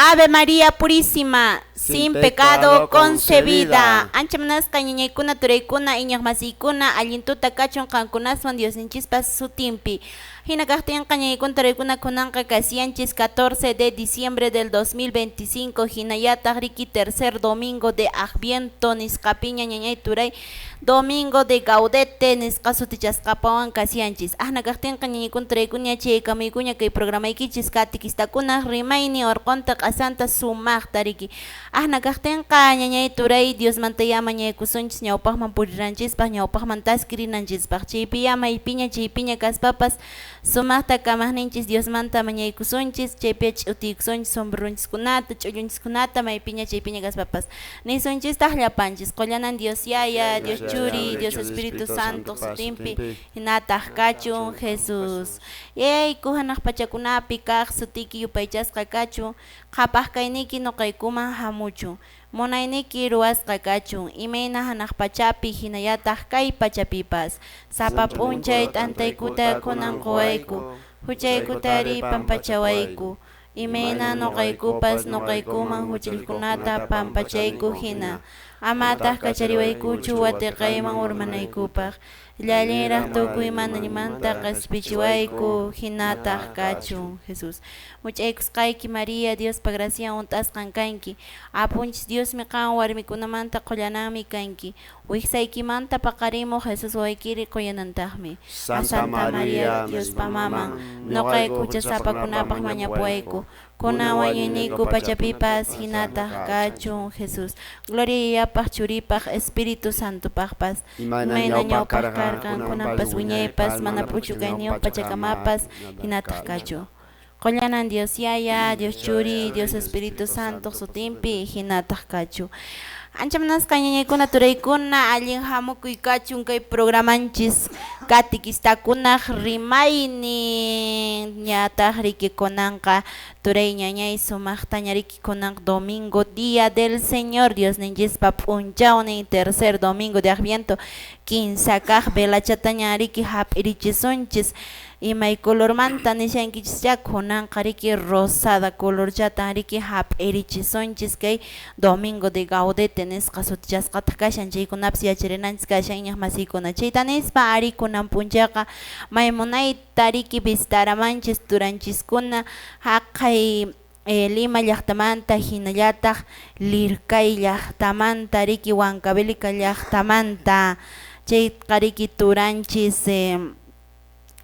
Ave María Purísima, sin pecado concebida. Ancha munasqa ñañaykuna, turaykuna, iñiq masiykuna, allin tuta kachun qankunaswan Diosninchispa sutinpi. Hina kaqtinqa ñañaykuna, turaykuna, kunanqa kasiyanchis 14 de diciembre del 2025, hinallataq riki tercer domingo de Adviento nisqapiña ñañay turay, domingo de Gaudete nisqa sutichasqapawan kasiyanchis. Ahna kaqtinqa ñañaykuna, turaykuna, chaykamuykuña kay programaykichis katikistakuna rimayni orqonta q'asanta sumaqta riki. Ahna kaqtinqa ñañay turay, Diosmanta mañaykusunchis ñawpaqman puriranchispaq, ñawpaqman taskirinanchispaq. Chaypi ya maypiña chaypiña kaspapas sumaqta kamaqninchis Diosmanta mañaykusunchis, chaypi ch'utiykusunchis sombronchiskunata, ch'ullunchiskunata maypiña chaypiña kaspapas. Nisunchistaq llapanchis, qullanan Dios Yaya, Dios Churi, Dios Espíritu Santo sutinpi, hinataq kachun Jesús. Yayku hanaq pachakunapi kaq sutiki yupaychasqa kachun, qhapaq kayniyki nuqaykuman hamuchun. Munayniyki ruwasqa kachun, imayna hanaq pachapi hinallataq kay pachapipas. Sapa p'unchay t'antaykuta kunan quwayku, huchaykutari pampachawayku, imayna nuqaykupas nuqaykuman huchallkunata pampachayku hina. Amataq kachariwaykuchu watiqayman urmanaykupaq. Llallinraq tukuy manallimanta q'ispichiwayku, hinataq kachun Jesús. Much'aykusqayki María, Diospa gracian hunt'asqan kanki. Apunchis Diosmi qan warmikunamanta qullananmi kanki. Wiksaykimanta paqarimuq Jesús wawaykiri quyanantaqmi. Santa María, Diospa maman, nuqayku huchasapakunapaq mañapuwayku. Kunan wañuyniyku pachapipas hinataq kachun Jesús. Gloria Yayapaq, Churipaq, Espíritu Santopaqpas. Imayna Imayna ñawpaq ñawpaq karqa, karqan, kunanpas kunanpas wiñaypas, wiñaypas, mana mana p'uchukayniyuq p'uchukayniyuq pachakamapas, pachakamapas, hinataq hinataq kachun. kachun. Qullanan Dios Yaya, Dios Churi, Dios Espíritu Santo sutinpi, hinataq kachun. Ancha munasqa ñañaykuna, turaykuna, allin hamukuy kachun kay programanchis katikistakunaq rimaynin. Ñataq riki kunanqa turay ñañay sumaqtaña riki kunanqa domingo día del Señor, Diosninchispa p'unchawnin, tercer domingo de Adviento, kinsa kaq velachataña riki hap'irichisunchis. Imay colormanta nishankichis kunanqa riki rosada colorchatan riki hap'irichisunchis kay domingo de Gaudete nisqa sutichasqataq kashan, chaykunapas yacharinanchis kashan iñiq masiykuna. Chayta nispa ari kunan p'unchayqa maymunayta riki visitaramanchis turanchiskuna haqay Lima llaqtamanta hinallataq Lircay llaqtamanta riki Huancavelica llaqtamanta chayqa riki turanchis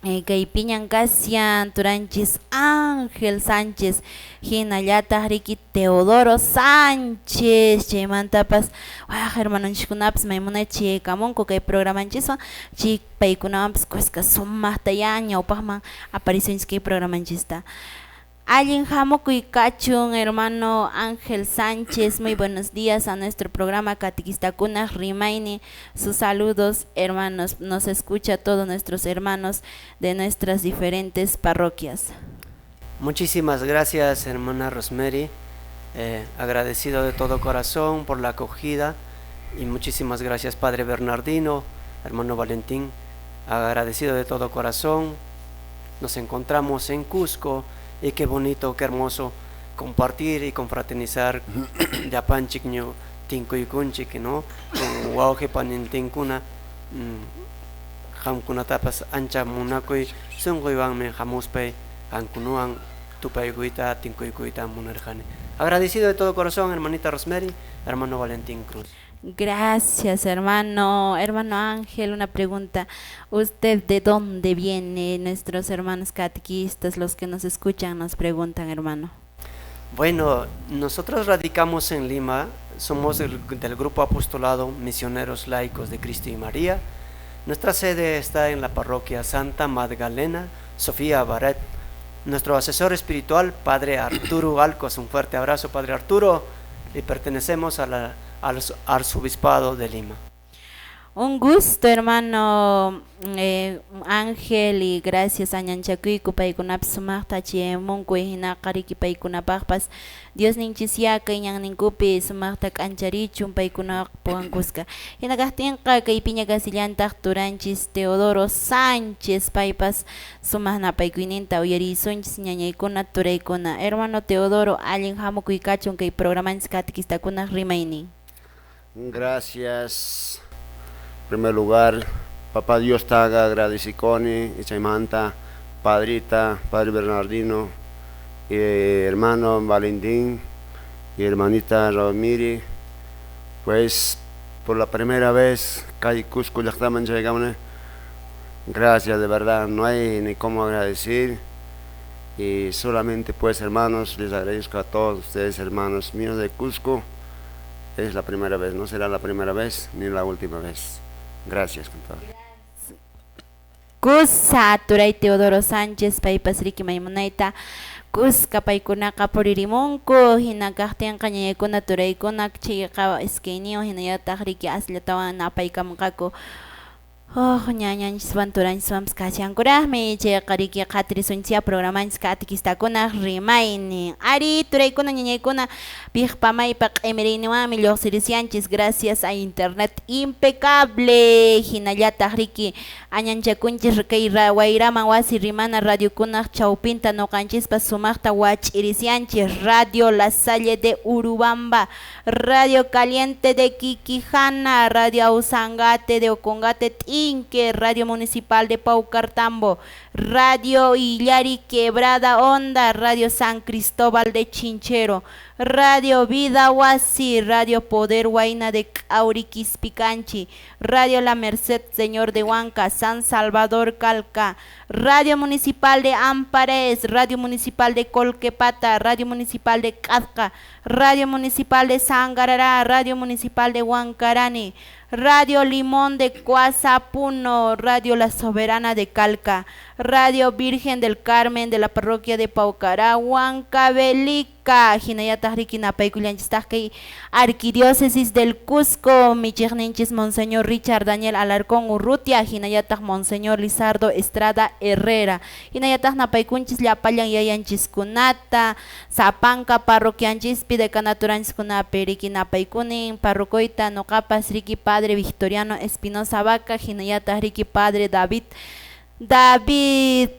kay piñan kashan turanchis Ángel Sánchez hinallataq riki Teodoro Sánchez. Chaymantapas waq hermanonchiskunapas maymunay chaykamunku kay programanchiswan, chay paykunawanpas kuska sumaqta ya ñawpaqman aparisunchis kay programanchista. Allin hamukuy kachun, hermano Ángel Sánchez. Muy buenos días a nuestro programa Catequistakunaq Rimayni. Sus saludos, hermanos. Nos escucha todos nuestros hermanos de nuestras diferentes parroquias. Muchísimas gracias, hermana Rosemary. Agradecido de todo corazón por la acogida. Y muchísimas gracias, Padre Bernardino, hermano Valentín. Agradecido de todo corazón. Nos encontramos en Cusco. Y qué bonito, qué hermoso compartir y confraternizar llapanchik ñu tinkuykunchik, ¿no? Con wawqi panintinkuna, qamkunatapas ancha munakuy sunquywanmi hamuspay qamkunawan tupaykuyta tinkuykuyta munarqani. Agradecido de todo corazón, hermanita Rosemary, hermano Valentín Cruz. Gracias, hermano. Hermano Ángel, una pregunta. ¿Usted de dónde viene? Nuestros hermanos catequistas, los que nos escuchan, nos preguntan, hermano. Bueno, nosotros radicamos en Lima, somos del Grupo Apostolado Misioneros Laicos de Cristo y María. Nuestra sede está en la parroquia Santa Magdalena, Sofía Baret. Nuestro asesor espiritual, Padre Arturo Alcos, un fuerte abrazo, Padre Arturo, y pertenecemos a la, al Arzobispado de Lima. Un gusto, hermano Ángel, y gracias añanchakuyku paykunapas sumaqta achiyamunku hinaqa riki paykunapaqpas Diosninchisyá kay ñanninkupi sumaqta k'ancharichun paykunapuwan kuska. Hina kaqtinqa kaypiña kasillantaq turanchis Teodoro Sánchez, paypas sumaq napaykuyninta uyariysunchis ñañaykuna turaykuna. Hermano Teodoro, allin hamukuy kachun kay programanchis catequistakunaq rimaynin. Gracias. En primer lugar, Papá Dios te haga agradeciconi, y chaymanta, Padrita, Padre Bernardino, y hermano Valentín, y hermanita Ramiri, pues por la primera vez, kay Cusco llaqtaman chaykamuni. Gracias, de verdad, no hay ni cómo agradecer. Y solamente pues, hermanos, les agradezco a todos ustedes, hermanos míos de Cusco. Es la primera vez, no será la primera vez ni la última vez. Gracias, compadre. Kusa turay Teodoro Sánchez paypas riki maymunayta kuska paykunaqa puririmunku hina kaqtinqa ñañaykuna turaykuna chayqa iskayniwan hinallataq riki asllatawan napaykamunqaku. Oh, ñañanchiswan turanchiswanpas kashankuraqmi chayqa riki qatirisunchis programanchis catequistakunaq rimaynin. Ari turaykuna ñañaykuna piqpa maypa q'imiriyniwanmi lluqsirisianchis gracias a internet impecable hinallataq riki añanchakunchis kay wayraman wasi rimana radiokunaq chawpinta nuqanchispas sumaqta wach'irisianchis Radio La Salle de Urubamba, Radio Caliente de Quiquijana, Radio Ausangate de Ocongate Tinque, Radio Municipal de Paucartambo, Radio Illari Quebrada Honda, Radio San Cristóbal de Chinchero, Radio Vida Huasi, Radio Poder Huayna de Auriquispicanchi, Radio La Merced Señor de Huanca, San Salvador Calca, Radio Municipal de Ampares, Radio Municipal de Colquepata, Radio Municipal de Cazca, Radio Municipal de Sangarará, Radio Municipal de Huancarani, Radio Limón de Cuazapuno, Radio La Soberana de Calca, Radio Virgen del Carmen de la Parroquia de Paucará, Huancavelica, hinallataq riki napaykullanchistaq kay Arquidiócesis del Cusco, michiqninchis Monseñor Richard Daniel Alarcón Urrutia, hinallataq Monseñor Lizardo Estrada Herrera, hinallataq napaykunchis llapallan yayanchiskunata, sapanka parroquianchispi decanaturanchiskunapi riki napaykunin parrocoyta nuqapas riki Padre Victoriano Espinosa Vaca, hinallataq riki Padre David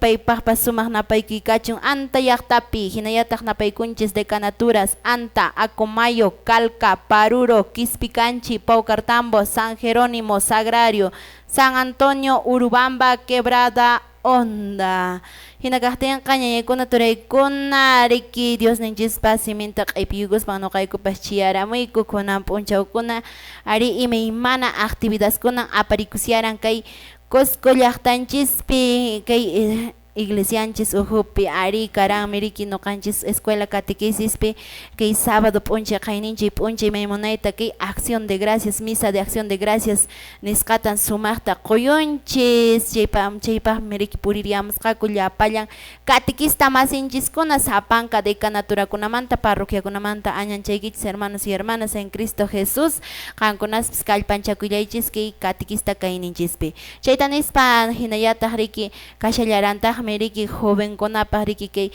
paypaqpas sumaq napaykuy kachun Anta llaqtapi, hinallataq napaykunchis decanaturas Anta, Acomayo, Calca, Paruro, Quispicanchi, Paucartambo, San Jerónimo, Sagrario, San Antonio, Urubamba, Quebrada Honda. Hina kaqtinqa ñañaykuna turaykuna riki Diosninchispa siminta q'ipiyukuspa nuqaykupas chiyaramuyku kunan p'unchawkuna ari imaymana actividadkunan aparikusyaran kay Cusco llaqtanchispi kay iglesianchis uhupi ari karanmi riki nuqanchis escuela catequesispi kay sábado p'unchay qayninchik p'unchay maymunayta kay acción de gracias, misa de acción de gracias nisqatan sumaqta quyunchis chaypaqmi riki puririamusqaku llapallan catequista masinchiskuna sapanka decanaturakunamanta parroquiakunamanta añanchaykichis hermanos y hermanas en Cristo Jesús qankunaspas kallpanchakullaychis kay catequista kayninchispi chayta nispa hinallataq riki kashallarantaqmi riki jovenkunapaq riki kay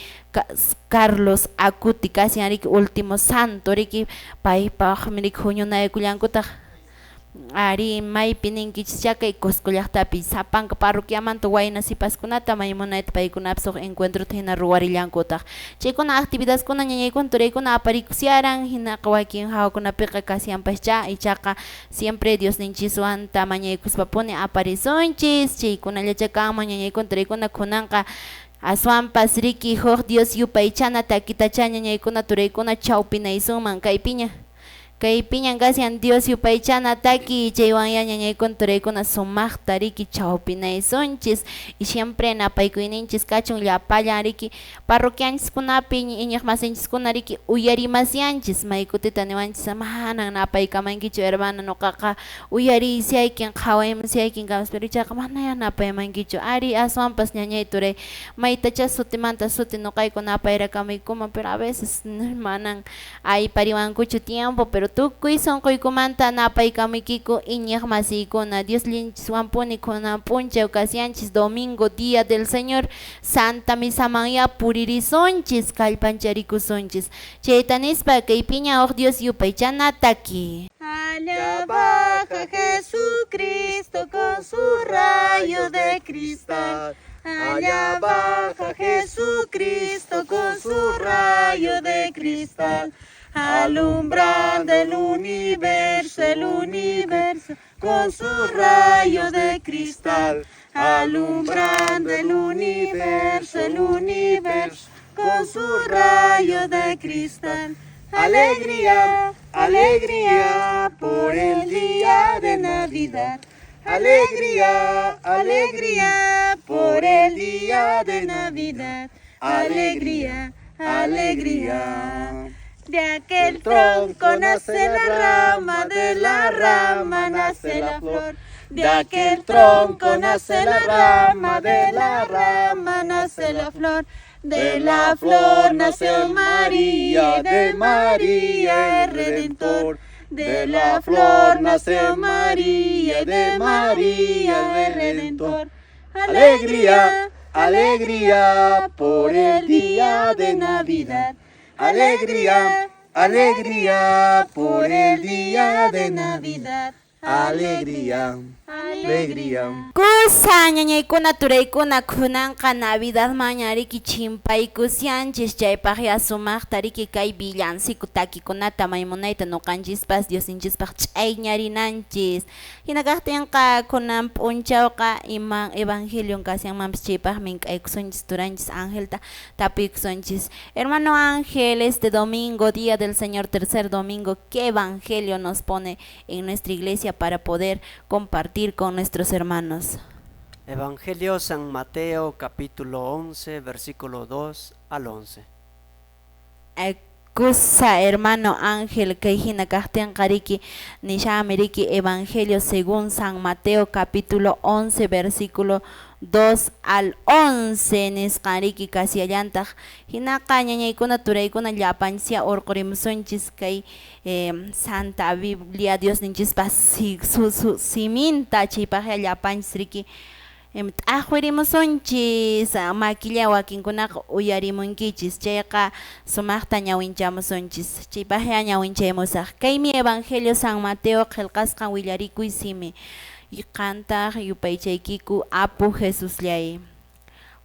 Carlos Acuti kasyan riki último santo riki paypaqmi riki huñunaykullankutaq ari maypi ninkichis kay Cusco llaqtapi sapanka parroquiamanta wayna sipaskunata maymunayta paykunapas huk encuentrota hina ruwarillankutaq chaykuna actividadkuna ñañaykuna turaykuna aparikusyaran hinaqa wakin hawakunapiqa kasyanpascha ichaqa siempre Diosninchiswanta mañaykuspapuni aparisunchis chaykunallacha kanman ñañaykuna turaykuna kunanqa aswanpas riki huk Dios yupaychana takitacha ñañaykuna turaykuna chawpinaysunman kaypiña kaypiñan kasyan Dios yupaychana taki chaywan ya ñañaykuna turaykuna sumaqta riki chawpinaysunchis y siempre napaykuyninchis kachun llapallan riki parroquianchiskunapi iñiqmasinchiskuna riki uyarimasianchis maykutita niwanchis manan napaykamankichu hermana nuqaqa uyariysiaykin qhawaymusiaykin kamas pero ichaqa manaya napaymankichu ari aswanpas ñañay turay maytacha sutimanta suti nuqayku napayrakamuykuman pero a veces manan aypariwankuchu tiempo pero Tukuy sunquykumanta napaykamuykiku iñiq masiykuna. Diosninchikwanpuni kunan p'unchaw kasyanchis domingo día del Señor Santa Misamanya puririsunchis kallpancharikusunchis. Chayta nispa kaypiña huk Dios yupaychana taki. Allá baja Jesucristo con su rayo de cristal. Allá baja Jesucristo con su rayo de cristal. Alumbrando el universo con su rayo de cristal. Alumbrando el universo con su rayo de cristal. Alegría, alegría por el día de Navidad. Alegría, alegría por el día de Navidad. Alegría, alegría. De aquel tronco nace la rama, de la rama nace la flor. De aquel tronco nace la rama, de la rama nace la flor. De la flor nació María, de María el Redentor. De la flor nació María, de María el Redentor. Alegría, alegría por el día de Navidad. Alegría, alegría por el día de Navidad. Alegría, alegría. Kusa ñañaykuna turaykuna kunanqa Navidad mañariki chimpaykusyanchis chaypaq ya sumaqta riki kay villancico takikunata maymunayta ñuqanchispas Diosninchispaq ch'ayñarinanchis. Hina kaqtinqa kunan p'unchawqa iman evangelion kasyanmanpis chaypaq mink'aykusunchis turanchis Angelta tapuykusunchis. Hermano Ángel, este domingo, día del Señor, tercer domingo, ¿qué evangelio nos pone en nuestra iglesia para poder compartir con nuestros hermanos? Evangelio San Mateo capítulo 11, versículo 2 al 11. Kusa hermano Ángel kay hina kaqtinqa riki nishami riki Evangelio según San Mateo capítulo 11 versículo 2 al 11 nisqan riki kasiyallantaq hinaqa ñañaykuna turaykuna llapanchis urqurimusunchis kay Santa Biblia Diosninchispas siminta chaypaqya llapanchis riki t'aqwirimusunchis makilla wakinkunaqa uyarimunkichis chayqa sumaqta ñawinchamusunchis chaypaqya ñawinchaymusaq kaymi Evangelio San Mateo qillqasqan willarikuy simi qantaq yupaychaykiku Apu Jesusllay.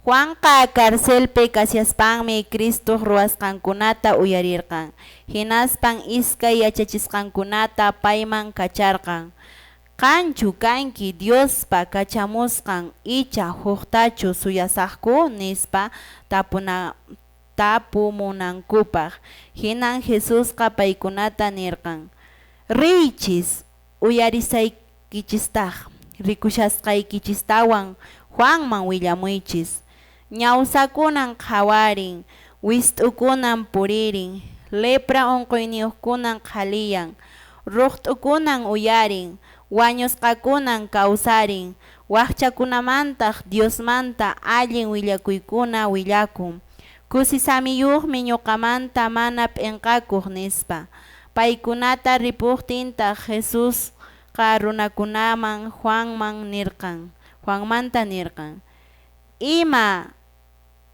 Juanqa carcelpi kashaspanmi Cristoq ruwasqankunata uyarirqan hinaspan iskay yachachisqankunata payman kacharqan. Qanchu kanki Diospa kachamusqan icha huktachu suyasaqku nispa tapumunankupaq. Hinan Jesusqa paykunata nirqan: Riychis uyarisqaykichistaq rikushasqaykichistawan Juanman willamuychis. Ñawsakunan qhawarin, wist'ukunan puririn, lepra unquyniyuqkunan qhaliyan, ruqt'ukunan uyarin, wañusqakunan kawsarin, wakchakunamantaq Diosmanta allin willakuykuna willakun. Kusisamiyuqmi ñuqamanta mana p'inqakuq nispa. Paykunata ripuqtintaq Jesusqa runakunaman Juanman nirqan, Juanmanta nirqan: Ima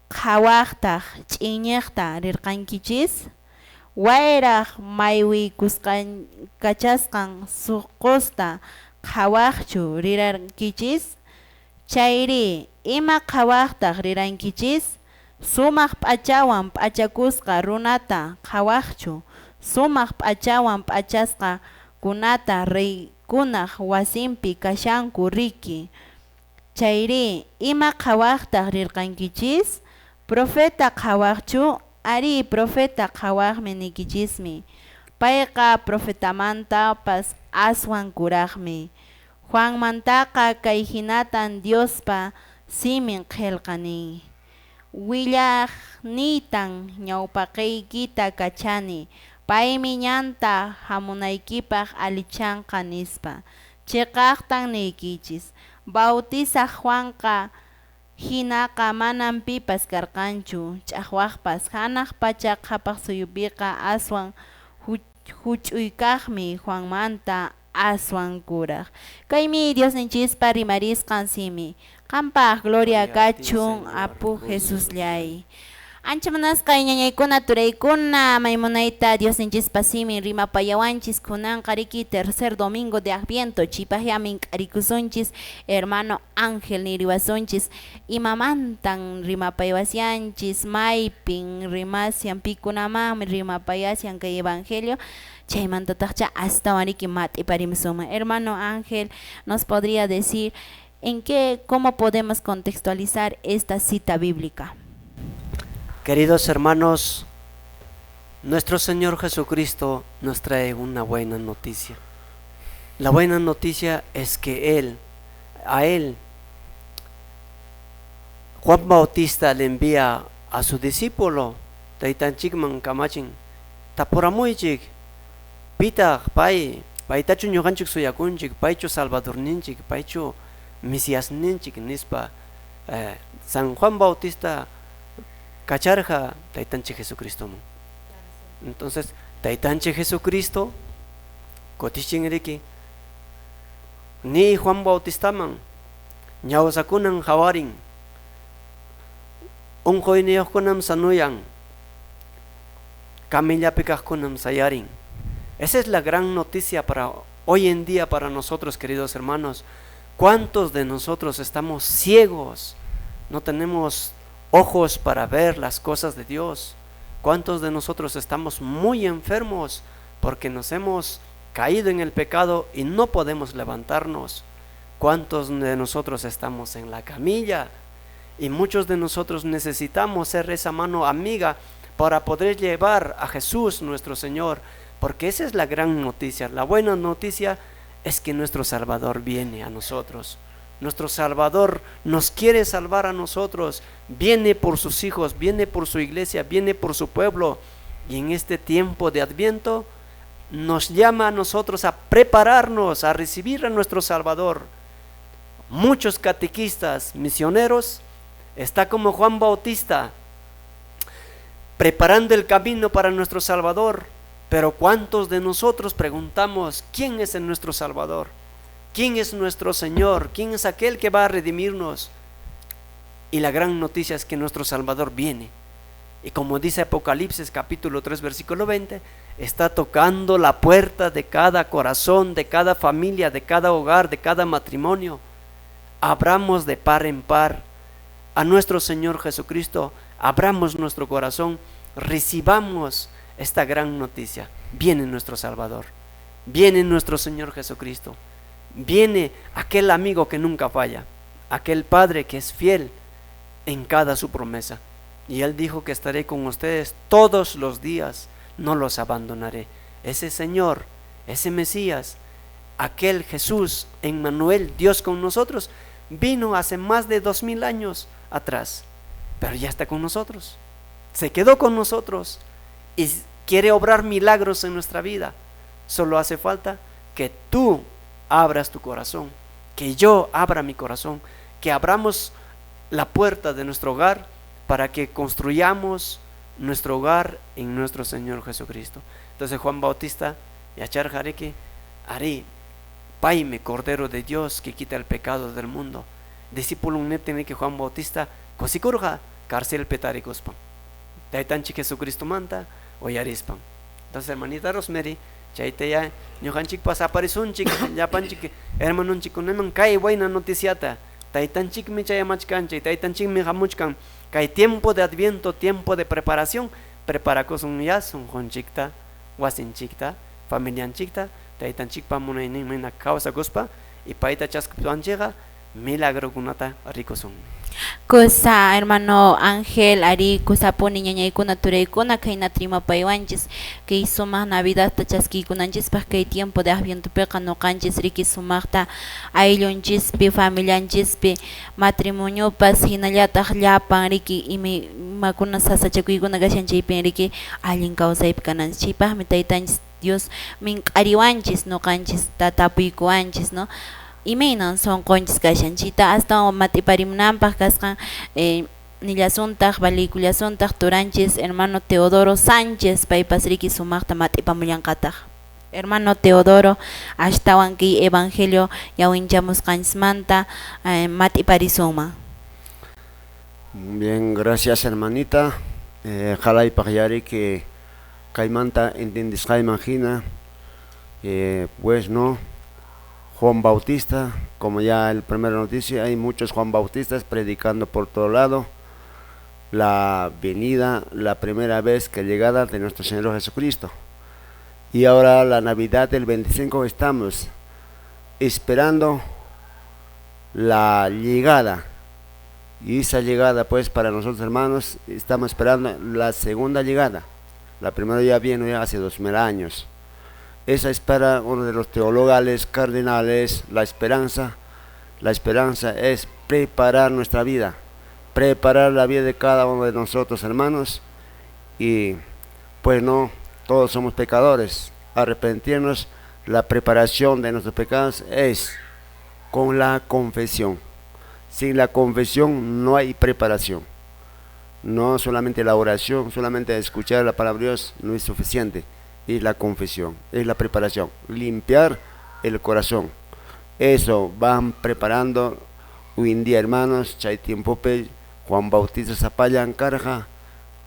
qhawaqtaq ch'inñiqta rirqankichis? Wayraq maywiykuskachasqan suq'usta qhawaqchu rirankichis? Chayri, ima qhawaqtaq rirankichis? Sumaq p'achawan p'achakusqa runata qhawaqchu? Sumaq p'achawan p'achasqa kunata reykunaq wasinpi kashanku riki. Chayri, ima qhawaqtaq rirqankichis? Profeta qhawaqchu? Ari, profeta qhawaqmi niykichismi. Payqa profetamantapas aswan kuraqmi. Juanmantaqa kay hinatan Diospa simin qillqa nin: Willaqniytan ñawpaqeykita kachani, paymi ñanta hamunaykipaq allichanqa nispa. Cheqaqtan niykichis, Bautizaq Juanqa hinaqa manan pipas karqanchu ch'aqwaqpas hanaq pacha qhapaq suyupiqa aswan Huch'uy kaqmi Juanmanta aswan kuraq. Kaymi Diosninchispa rimarisqan simi. Qampaq gloria Gloria a ti, kachun, Señor Apu Jesús. Jesusllay. Ancha munasqa ñañaykuna turaykuna, maymunayta Diosninchispa simin rimapayawanchis kunanqa riki tercer domingo de Adviento, chipaqya mink'arikusunchis hermano Ángel niriwasunchis, imamantan rimapayawasyanchis, maypin rimasyan, pikunamanmi rimapayasyan kay evangelio, chaymantataqcha astawan riki mat'iparimusunman. Hermano Ángel, nos podría decir en qué, cómo podemos contextualizar esta cita bíblica. Queridos hermanos, nuestro Señor Jesucristo nos trae una buena noticia. La buena noticia es que a Él, Juan Bautista le envía a su discípulo, Taytanchikman kamachin, tapuramuychik, pitaq pay, paytachu ñuqanchik suyakunchik, paychu Salvadorninchik, paychu Mesíasninchik nispa, San Juan Bautista kacharqa Taytanchik Jesucristoman. Entonces, Taytanchik Jesucristo kutichin riki ni Juan Bautistaman ñawsakunan hawarin, unquyniyuqkunam sanuyan, camillapi kaqkunam sayarin. Esa es la gran noticia para hoy en día para nosotros, queridos hermanos. ¿Cuántos de nosotros estamos ciegos? No tenemos ojos para ver las cosas de Dios. ¿Cuántos de nosotros estamos muy enfermos porque nos hemos caído en el pecado y no podemos levantarnos? ¿Cuántos de nosotros estamos en la camilla? Y muchos de nosotros necesitamos ser esa mano amiga para poder llevar a Jesús nuestro Señor, porque esa es la gran noticia. La buena noticia es que nuestro Salvador viene a nosotros. Nuestro Salvador nos quiere salvar a nosotros. Viene por sus hijos, viene por su iglesia, viene por su pueblo. Y en este tiempo de Adviento nos llama a nosotros a prepararnos, a recibir a nuestro Salvador. Muchos catequistas, misioneros, está como Juan Bautista, preparando el camino para nuestro Salvador. Pero ¿cuántos de nosotros preguntamos quién es el nuestro Salvador? ¿Quién es nuestro Señor? ¿Quién es aquel que va a redimirnos? Y la gran noticia es que nuestro Salvador viene. Y como dice Apocalipsis capítulo 3 versículo 20, está tocando la puerta de cada corazón, de cada familia, de cada hogar, de cada matrimonio. Abramos de par en par a nuestro Señor Jesucristo, abramos nuestro corazón, recibamos esta gran noticia. Viene nuestro Salvador, viene nuestro Señor Jesucristo, viene aquel amigo que nunca falla, aquel Padre que es fiel en cada su promesa. Y Él dijo que estaré con ustedes todos los días, no los abandonaré. Ese Señor, ese Mesías, aquel Jesús, Emmanuel, Dios con nosotros, vino hace más de 2000 años atrás, pero ya está con nosotros, se quedó con nosotros y quiere obrar milagros en nuestra vida. Solo hace falta que tú abras tu corazón, que yo abra mi corazón, que abramos la puerta de nuestro hogar para que construyamos nuestro hogar en nuestro Señor Jesucristo. Entonces Juan Bautista, yachar jariki, ari, paime, Cordero de Dios que quita el pecado del mundo. Discípulo tiene que Juan Bautista, kosikurja, cárcel petarikuspan. Taytanchik Jesucristo manta, oyarispan. Entonces hermanita Rosemary, chayta ya, ñuqanchik pasaparisunchik, llapanchik, hermanunchikkunaman kay buena noticiata. Taytanchikmi chayamachkanchik, taytanchikmi hamuchkan. Kay tiempo de Adviento, tiempo de preparación, preparakusun ya sunqunchikta, wasinchikta, familianchikta, taytanchikpa munayninman kawsakuspa y payta chaskipwanchikqa milagrokunata rikusun. Kusa hermano Ángel, ari kusapuni ñañaykuna turaykuna khaynata rimapaywanchis kay sumaq Navidadta chaskiykunanchispaq kay tiempo de Advientopiqa ñuqanchis riki sumaqta ayllunchispi familianchispi matrimoniopas hinallataq llapan riki imakuna sasachakuykuna kashan chaypin riki allin kawsaypi kananchis chaypaqmi taytanchis Dios mink'ariwanchis ñuqanchis tapuykuwanchis, ¿no? Imaynan sunqunchis kashan chayta astawan mat'iparimunanpaq kasqan Nillasuntaq valikullasuntaq turanchis hermano Teodoro Sánchez paypas riki sumaqta mat'ipamullanqataq. Hermano Teodoro, ashtawan kay evangelio yawinchamusqanchismanta mat'iparisunman. Bien, gracias hermanita. Qalaypaq yariki kaymanta entendisqayman hina, pues no, Juan Bautista, como ya el primera noticia, hay muchos Juan Bautistas predicando por todo lado la venida, la primera vez que llegada de nuestro Señor Jesucristo. Y ahora la Navidad del 25 estamos esperando la llegada. Y esa llegada, pues, para nosotros hermanos, estamos esperando la segunda llegada. La primera ya vino ya hace 2000 años. Esa es para uno de los teologales cardenales, la esperanza. La esperanza es preparar nuestra vida, preparar la vida de cada uno de nosotros, hermanos. Y pues no, todos somos pecadores. Arrepentirnos, la preparación de nuestros pecados es con la confesión. Sin la confesión no hay preparación. No solamente la oración, solamente escuchar la palabra de Dios no es suficiente. Es la confesión, es la preparación. Limpiar el corazón. Eso van preparando hoy en día, hermanos. Chay tiempo pe Juan Bautista sapallan karqa,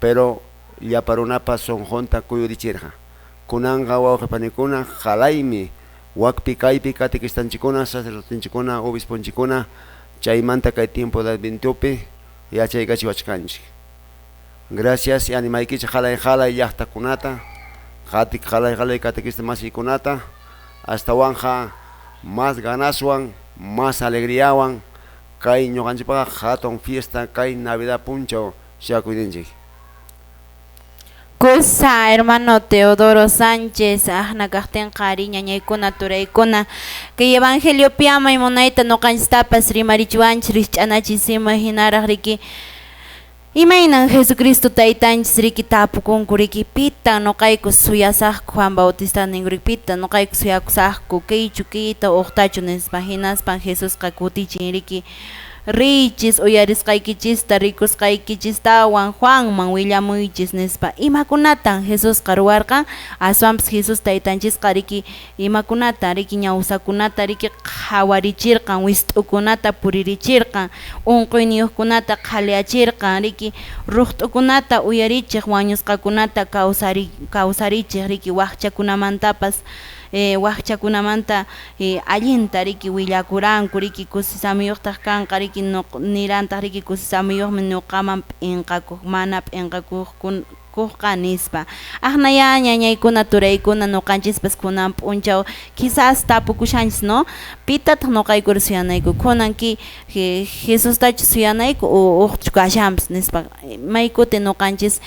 pero llapa runapa sunqunta kuyurichirqa. Kunanqa wawqi panikuna qalaymi wakpi kaypi catequistanchikuna, sacerdotenchikuna, obisponchikuna chaymanta kay tiempo de Advientopi yachaykachiwachkanchik. Gracias y animaykichik qalay qalay llaqtakunata, qatik qalay qalay catequista masikunata, astawanqa más ganaswan, más alegriawan kay ñuqanchikpaqa hatun fiesta kay Navidad punchaw shakuyninchik. Kusa hermano Teodoro Sánchez, ahna kaqtinqa ari ñañaykuna turaykuna kay evangeliopi amay munayta ñuqanchistapas rimarichiwanchik rikch'anachisima hinaraq riki imaynan Jesucristo taytanchis riki tapukunku riki pitan ñuqayku suyasaqku Juan Bautista ninku riki pitan ñuqayku suyakusaqku kaychu kayta uqtachu nispa hinaspan Jesusqa kutichin riki riychis uyarisqaykichista rikusqaykichistawan Juanman willamuychis nispa. Imakunatan Jesusqa ruwarqan? Aswanpas Jesús taytanchisqa riki imakunata riki ñawsakunata riki qhawarichirqan, wist'ukunata puririchirqan, unquyniyuqkunata qhaliyachirqan, riki ruqt'ukunata uyarichiq, wañusqakunata kawsarichiq riki waqchakunamantapas waqchakunamanta allinta riki willakuranku riki kusisamiyuqtaq kanqa riki nirantaq riki kusisamiyuqmi ñuqaman p'inqakuq mana p'inqakuqqa nispa. Aqnaya ñañaykuna turaykuna ñuqanchispas kunan p'unchaw quizás tapukushanchis, no? Pitataq ñuqaykuri suyanayku kunan ki Jesustachu suyanayku o uqchu kashanpas nispa. Maykuti ñuqanchis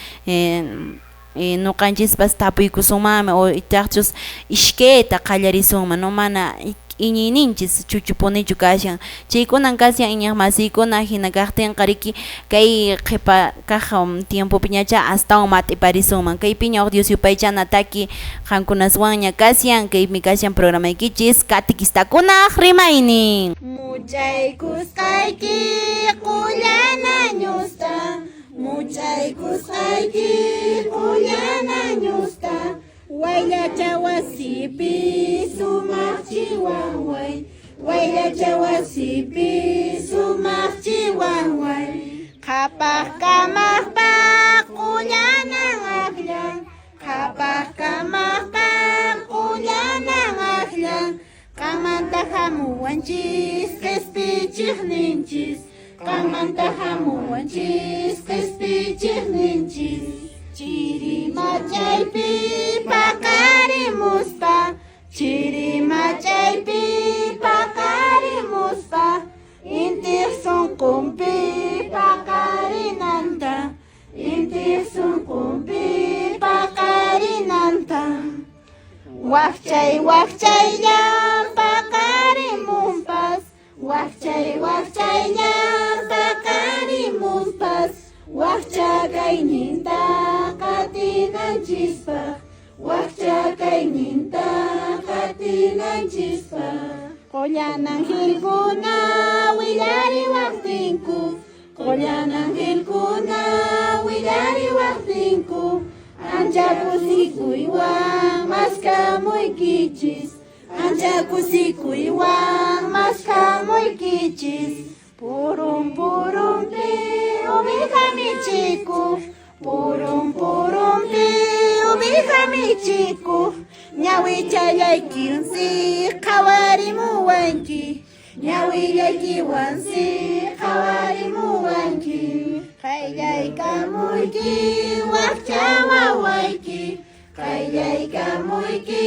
ñuqanchispas tapuykusunmanmi o itaqchus ishkayta qallarisunman, no mana iñiyninchis chuchupunichu kashan. Chaykunan kashan iñiq masiykuna hina kaqtinqa riki kay qhipa kaq tiempopiñacha astawan mat'iparisunman. Kaypiña huk Dios yupaychana taki qankunaswanña kashan, kaymi kashan programaykichis katequistakunaq rimaynin. Muchaykusqayki qullana ñusta, muchaykusqayki qullana ñusta, wayllacha wasipi sumaq chiwanway, wayllacha wasipi sumaq chiwanway, qhapaq kamaqpa qullanan aqllan, qhapaq kamaqpa qullanan aqllan, qanmanta hamuwanchis qhispichiqninchis, qanmanta hamuwanchis qhispichiqninchis. Chiri machaypi paqarimuspa, chiri machaypi paqarimuspa, intiq sunqunpi paqarinanta, intiq sunqunpi paqarinanta. Waqchay waqchayllan paqarimunpas, waqchay waqchayllan paqarimunpas, waqcha kayninta qatinanchispaq, waqcha kayninta qatinanchispaq. Qollanan angelkuna willariwaqtinku, Qullan angelkuna willariwaqtinku ancha kusikuywan maskamuykichis ancha kusikuywan maskamuykichis purun purunpi oveja michikuq purun purunpi oveja michikuq ñawichallaykiwansi qhawarimuwanki ñawillaykiwansi qhawarimuwanki qayllaykamuyki wakcha wawayki qayllaykamuyki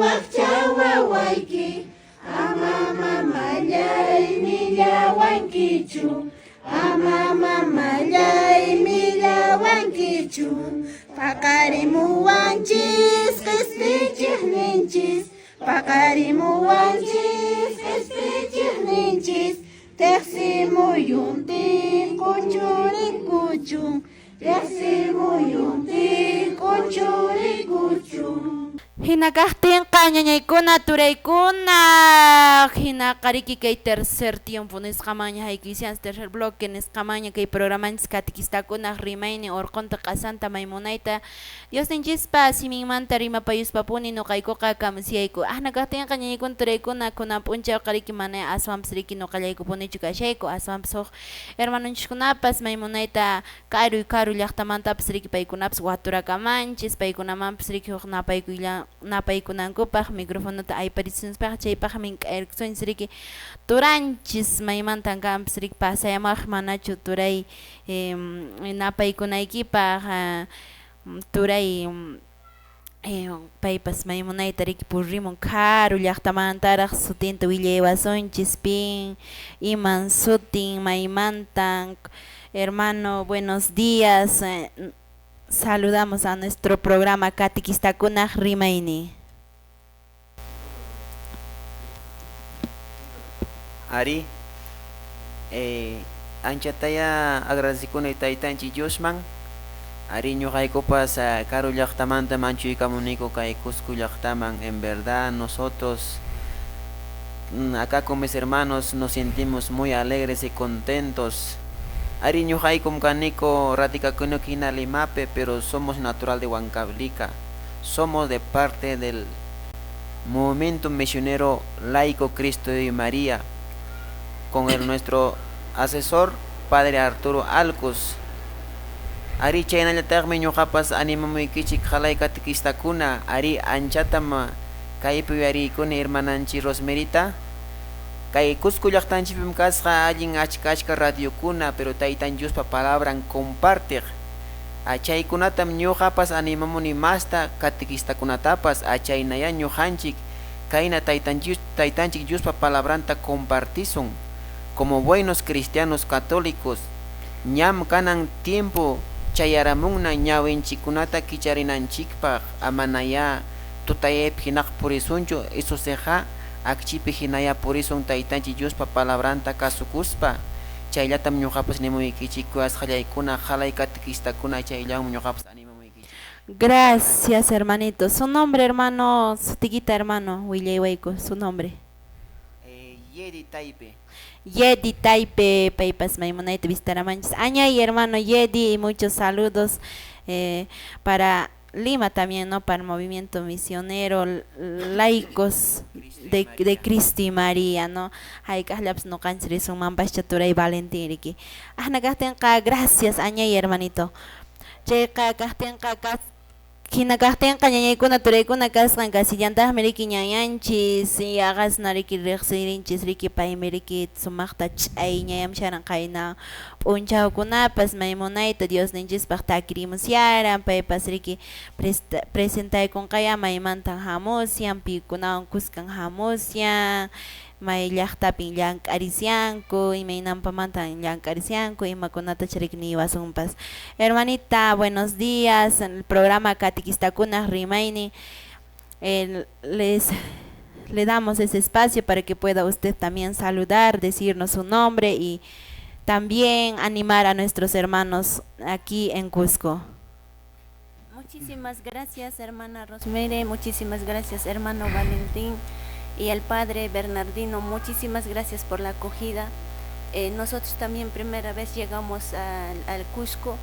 wakcha wawayki ama mamallay millawankichu ama mamallay millawankichu paqarimuwanchis qhispichiqninchis paqarimuwanchis qhispichiqninchis tiqsimuyuntin q'uchurikuchun tiqsimuyuntin q'uchurikuchun. Hina kaqtinqa ñañaykuna turaykuna hinaqa riki kay tercer tiempo nisqamanña haykuysianchis tercer bloque nisqamanña kay programanchis catequistakunaq rimaynin urqunta q'asanta maymunayta Diosninchispa siminmanta rimapayuspapuni nuqaykuqa kamusiyayku ahna kaqtinqa ñañaykuna turaykuna kunan p'unchawqa riki mana aswanpas riki nuqallaykupunichu kashayku aswanpas huk hermanonchiskunapas maymunayta karuy karu llaqtamantapas riki paykunapas waturakamanchis paykunamanpas riki huk napaykuylla napaykunankupaq microfonota ayparisunspaq chaypaq mink'aykusunchis riki turanchis maymantan kanpas riki pasayamaq manachu turay napaykunaykipaq turay paypas maymunayta riki purrimun karu llaqtamantaraq sutinta willaywasunchis pin iman sutin maymantan. Hermano, buenos días. Saludamos a nuestro programa Catequistakunaq Rimaynin. Ari, anchataya agradecikuni taytanchik Diosman. Ari ñuqaykupas karu llaqtamanta manchuykamuniku kay Cusco llaqtaman. En verdad nosotros acá con mis hermanos nos sentimos muy alegres y contentos. Ari ñuqaykum kaniku radikakunik hina Limapi, pero somos natural de Huancavelica. Somos de parte del Movimiento Misionero Laico Cristo y María, con nuestro asesor, Padre Arturo Alcos. Ari chaynallataqmi ñuqapas animamuykichik qalay catequistakuna. Ari anchatam kaypi uyariykuni hermananchik Rosmerita. Kay Cusco llaqtanchikpim kasqa allin achka achka radiokuna, pero taytan Diospa palabran compartiq. Chaykunatam ñuqapas animamuni masta catequistakunatapas achaynaya ñuqanchik kayna taytanchik Diospa palabranta compartisun como buenos cristianos católicos. Ñam kanan tiempo chayaramunna ñawinchikkunata kicharinanchikpaq amanaya tutayaypi hinaq purisunchu isusiqa akchipi hinaya purisun taytanchik Diospa palabranta kasukuspa. Chayllatam ñuqapas nimuykichik kuyasqallaykuna qalay catequistakuna chayllawanmi ñuqapas animamuykichik. Gracias, hermanito. Su nombre, hermano, sutiquita, hermano, Willaywayku, su nombre. Yedi Taipe. Yedi Taipe, paypas maymunayta vistaramanchis. Añay, hermano Yedi, y muchos saludos para Lima también, ¿no? Para el movimiento misionero, laicos de Cristo y María, ¿no? Hayk'aqllapas ñuqanchis risunmanpascha turay Valentín riki. Ahna kaqtinqa, gracias, añay, hermanito. Chayqa kaqtinqa hina kaqtinqa ñañaykuna turaykuna kasqan kasillantaqmi riki ñañanchis yaqasna riki riqsirinchis riki paymi riki sumaqta ch'ayñayamsharan qayna p'unchawkunapas maymunayta Diosninchispaq takirimusyaran paypas riki presentaykunqaya maymantan hamusyan pikunawan kuskan hamusyan may llaqtapin llank'arisyanku imaynanpamantan llank'arisyanku imakunata riki niwasunpas. Hermanita, buenos días. En el programa Catequistakunaq Rimaynin le damos ese espacio para que pueda usted también saludar, decirnos su nombre y también animar a nuestros hermanos aquí en Cusco. Muchísimas gracias, hermana Rosmere, muchísimas gracias, hermano Valentín y al padre Bernardino, muchísimas gracias por la acogida. Nosotros también primera vez llegamos al Cusco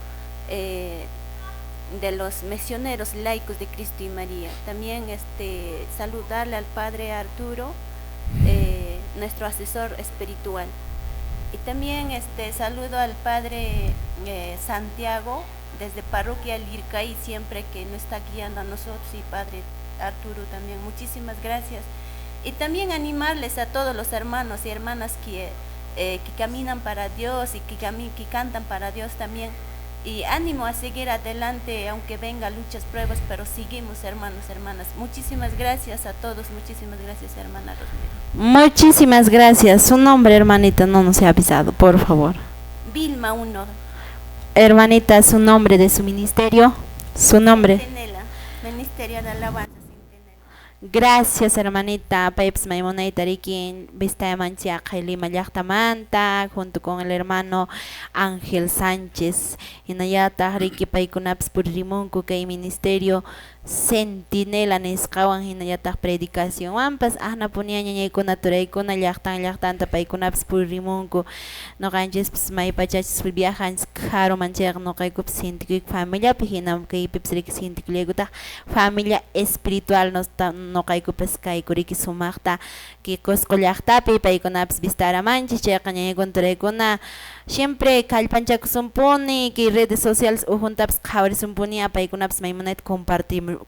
de los misioneros laicos de Cristo y María. También saludarle al padre Arturo, nuestro asesor espiritual. Y también saludo al padre Santiago, desde Parroquia Lircay, siempre que nos está guiando a nosotros, y padre Arturo también, muchísimas gracias. Y también animarles a todos los hermanos y hermanas que caminan para Dios y que cantan para Dios también. Y ánimo a seguir adelante, aunque venga luchas, pruebas, pero seguimos, hermanos, hermanas. Muchísimas gracias a todos, muchísimas gracias, hermana Rosemary. Muchísimas gracias. Su nombre, hermanita, no nos ha avisado, por favor. Vilma Uno. Hermanita, su nombre de su ministerio, su nombre. Centinela, Ministerio de Alabanza. Gracias, hermanita. Peps Maimuna y Tarikin, Vista Mancha, Lima llaqtamanta, junto con el hermano Ángel Sánchez. Hinallataq riki paykunapas puririmunku kay ministerio Centinela nisqawan hinallataq predicacionwanpas aqnapunia ñañaykuna turaykuna llaqtan llaqtanta paykunapas puririmunku. Noqanchispas maypachachis viajanchis karuman chayqa noqaykupas sintikuyku familiapi hinam kaypipas riki sintikullaykutaq familia espiritual noqaykupas kayku riki sumaqta kay Cusco llaqtapi paykunapas vistaramanchis chayqa ñañaykuna turaykuna siempre kallpanchakusunpuni kay redes sociales ujuntapas qhawarisunpuni paykunapas maymunayta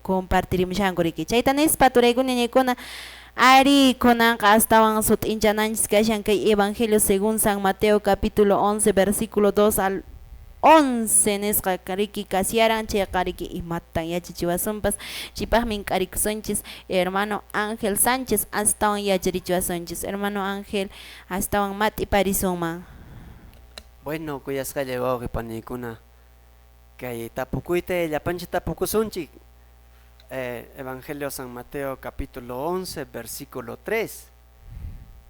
compartirimushanku riki chayta nispa turaykuna ñañaykuna ari kunanqa astawan sut'inchananchis kashan kay Evangelio según San Mateo capítulo 11 versículo 2 al 11 nisqa riki kasiaran chayqa riki imatan yachachiwasunpas chaypaqmi k'arikusunchis hermano Ángel Sánchez astawan yacharichiwasunchis hermano Ángel astawan mat'iparisunman. Bueno, kuyasqalla wawqi panikuna kay tapukuyta llapanchik tapukusunchik. Evangelio San Mateo capítulo 11 versículo 3.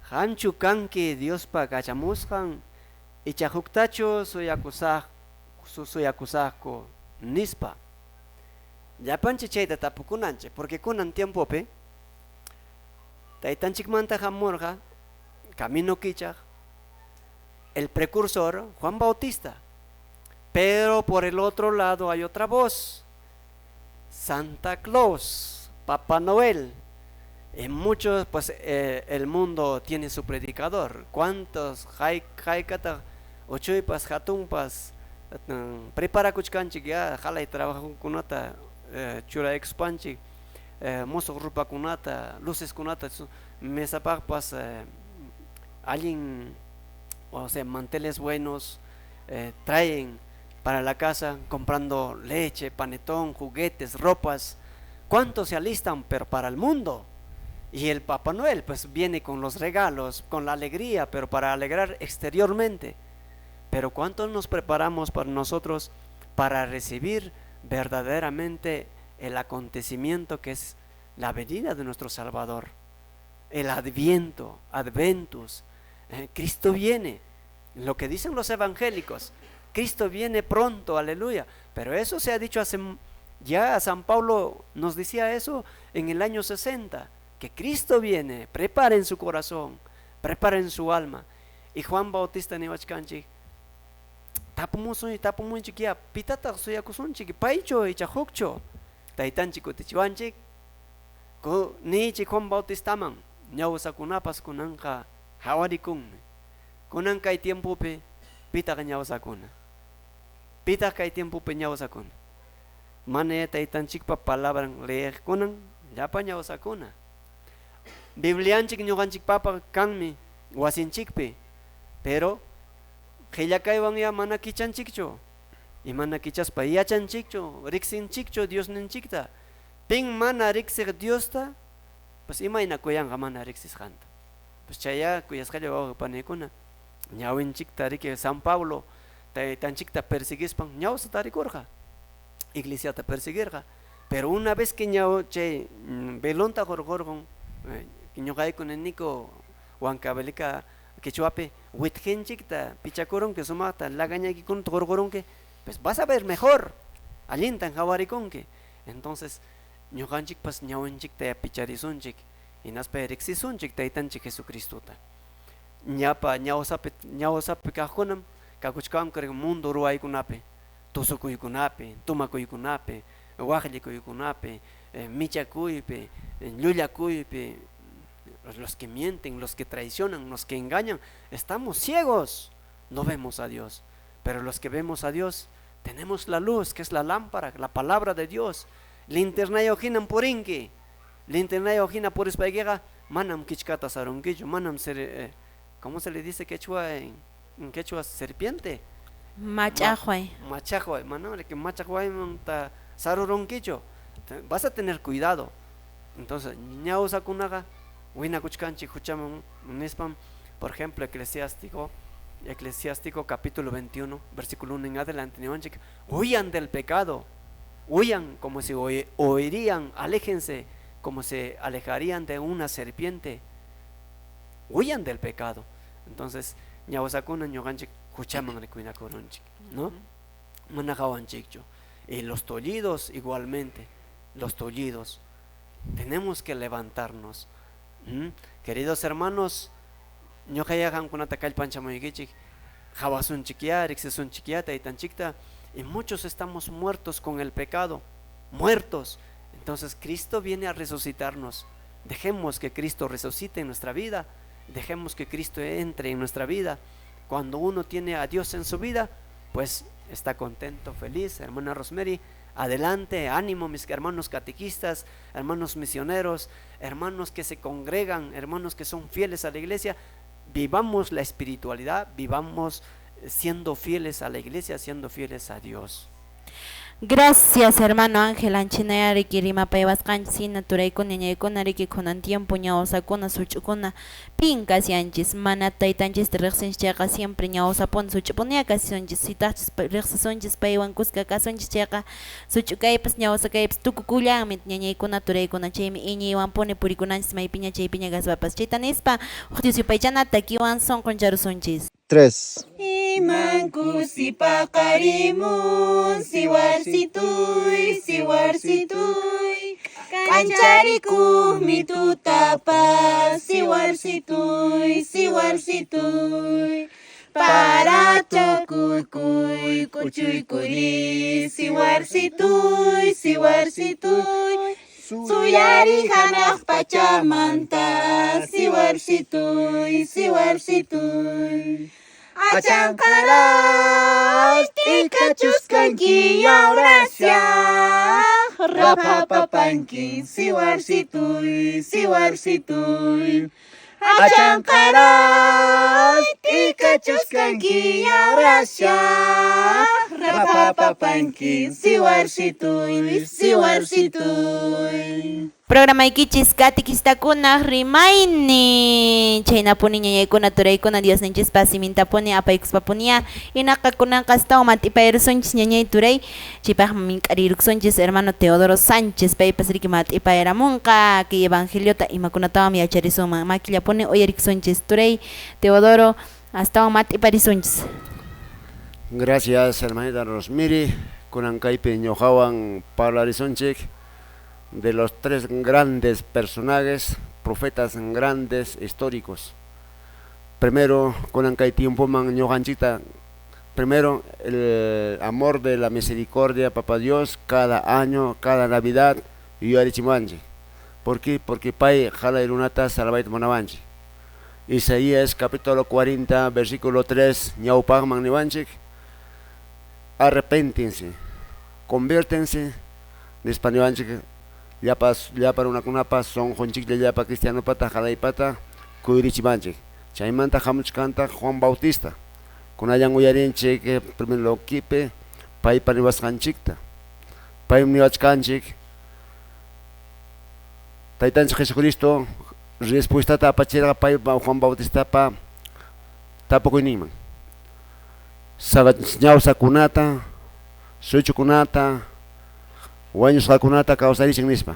Qamchu kanki Diospa kachamusqan icha huktachu suyakusaqku nispa. Llapanchik chayta tapukunanchik porque kunan tiempopi taytanchikmanta hamurqa camino kichaq el precursor Juan Bautista, pero por el otro lado hay otra voz, Santa Claus, Papá Noel. En muchos, pues el mundo tiene su predicador. ¿Cuántos haykata ochuypas hatunpas preparakuchkanchik ya jalay trabajokunata churaykuspanchik musuq rupakunata luceskunata mesapaqpas allin, o sea, manteles buenos traen para la casa, comprando leche, panetón, juguetes, ropas? ¿Cuántos se alistan? Pero para el mundo. Y el Papá Noel pues viene con los regalos, con la alegría, pero para alegrar exteriormente. Pero ¿cuántos nos preparamos para nosotros para recibir verdaderamente el acontecimiento que es la venida de nuestro Salvador? El Adviento, Adventus. Cristo viene, lo que dicen los evangélicos, Cristo viene pronto, aleluya. Pero eso se ha dicho hace, ya San Pablo nos decía eso en el año 60, que Cristo viene, preparen su corazón, preparen su alma. Y Juan Bautista niwachkanchik, tapumusun tapumunchik ya pitataq suyakusunchik paychu icha hukchu taytanchik kutichiwanchik nichik Juan Bautistaman ñawsakunapas kunanqa hawarikunmi. Kunan kay tiempopi pitaq ñawsakuna, pitaq kay tiempopi ñawsakuna, mana taytanchikpa palabran leeqkunan llapa ñawsakuna. Biblianchik ñuqanchikpapa kanmi wasinchikpi, pero qillakaywan ya mana kichanchikchu, y mana kichaspa yachanchikchu, riqsinchikchu Diosninchikta. Pin mana riqsiq Diosta, pues imayna kuyanqa mana riqsisqanta. Pues chaya kuyasqalla wawqi panikuna ñawinchikta riki San Pablo taytanchikta persiguispan ñawsa tarikurqa, iglesiata persiguirqa. Pero una vez que ñaw chay velonta hurqurqun ñuqayku niniku Huancavelica quechuapi witqinchikta pichakurunki sumaqta lagañaykikunata hurqurunki, pues vas a ver mejor, allintan hawarikunki. Entonces ñuqanchikpas ñawinchikta picharisunchik hinaspa riqsisunchik taytanchik Jesucristota. Ñapa ñawsapi ñawsapi kaqkunam kakuchkanku mundo ruwaykunapi, tusukuykunapi, tumakuykunapi, waqllikuykunapi, michakuypi, llullakuypi, los que mienten, los que traicionan, los que engañan, estamos ciegos, no vemos a Dios. Pero los que vemos a Dios, tenemos la luz, que es la lámpara, la palabra de Dios. Linternayuq hinam purinki. Linternayuq hina purispaykiqa manam kichkata sarunkichu, manam ser, ¿cómo se le dice quechua en quechua? Serpiente. Mach'aqway. Mach'aqway, manam que mach'aqwaymanta sarurunkichu. Vas a tener cuidado. Entonces, ñawsakunaqa winakuchkanchik huchaman nispam, por ejemplo, Eclesiástico capítulo 21, versículo 1 en adelante, niwanchik, huyan del pecado, huyan como si oirían, aléjense como se alejarían de una serpiente, huyan del pecado. Entonces, ñawsakuna ñuqanchik huchaman rikunakurunchik, ¿no? Mana hawanchikchu. Y los tullidos igualmente, los tullidos, tenemos que levantarnos. Queridos hermanos, ñuqaya qamkunata kallpanchamuykichik, hawasunchikya, riqsisunchikya taytanchikta, y muchos estamos muertos con el pecado, muertos. Entonces Cristo viene a resucitarnos. Dejemos que Cristo resucite en nuestra vida, dejemos que Cristo entre en nuestra vida. Cuando uno tiene a Dios en su vida, pues está contento, feliz. Hermana Rosemary, adelante, ánimo mis hermanos catequistas, hermanos misioneros, hermanos que se congregan, hermanos que son fieles a la iglesia. Vivamos la espiritualidad, vivamos siendo fieles a la iglesia, siendo fieles a Dios. Gracias, hermano Ángel Anchinaya riki rimapaywasqanchis hina turaykuna ñañaykuna riki kunan tiempo ñawsakuna such'ukuna pin kasyanchis mana taytanchista riqsinchis chayqa siempre ñawsapuni such'upunia kasunchis sitaqchis riqsisunchis paywan kuska kasunchis chayqa such'ukaypas ñawsakaypas tukukullanmi ñañaykuna turaykuna chaymi iñiywanpuni purikunanchis maypiña chaypiña kaspapas chayta nispa huk Dios yupaychana takiwan sunquncharusunchis. 3. Iman kusipaqarimun siwarsituy, siwarsituy, kancharikuqmi tutapas, siwarsituy, siwarsituy, para tukuykuy, kuchuykuri, siwarsituy, siwarsituy, suyari hanaq pachamanta, siwarsituy, siwarsituy. Achanqaray, t'ikachusqanki yawrasya, rapapapanki, siwarsituy, siwarsituy. Achanqaray, t'ikachusqanki yawrasya, rapapapanki, siwarsituy, siwarsituy. Programaykichis katikistakuna rimayni chaynapuni ñañaykuna turaykuna Diosninchispa simintapuni apaykuspapunia hinaqa kunanqa astawan mat'ipayrusunchis ñañay turay chaypaqmi mink'ariruksunchis hermano Teodoro Sánchez paypas riki mat'ipayramunqa kay evangeliota imakunatawan yacharisunman makillapuni uyarikusunchis turay Teodoro astawan mat'iparisunchis. Gracias hermanita Rosmiri, kunan kaypi ñuqawan parlarisunchik de los tres grandes personajes, profetas grandes históricos. Primero, kunan kay tiempoman ñuqanchikta, primero el amor de la misericordia, Papá Dios, cada año, cada Navidad, yuyarichimuanchik. ¿Por qué? Porque pay jalay runata salvayta munawanchik. Isaías capítulo 40, versículo 3, ñawpaqman niwanchik, arrepéntense, conviértense, nispa niwanchik, llapa llapa runakunapas sunqunchiklla llapa cristianopata halaypata kuyrichimanchik. Chaymanta hamuchkanta Juan Bautista kunallan uyarinchik primer lokipi paypa niwasqanchikta, paymi niwachkanchik Taytanchik Jesucristo respuestata apachirqa paypa Juan Bautistapa tapukuyninman. Ñawsakunata, suchukunata, wañusqakunata kawsarichin nispa.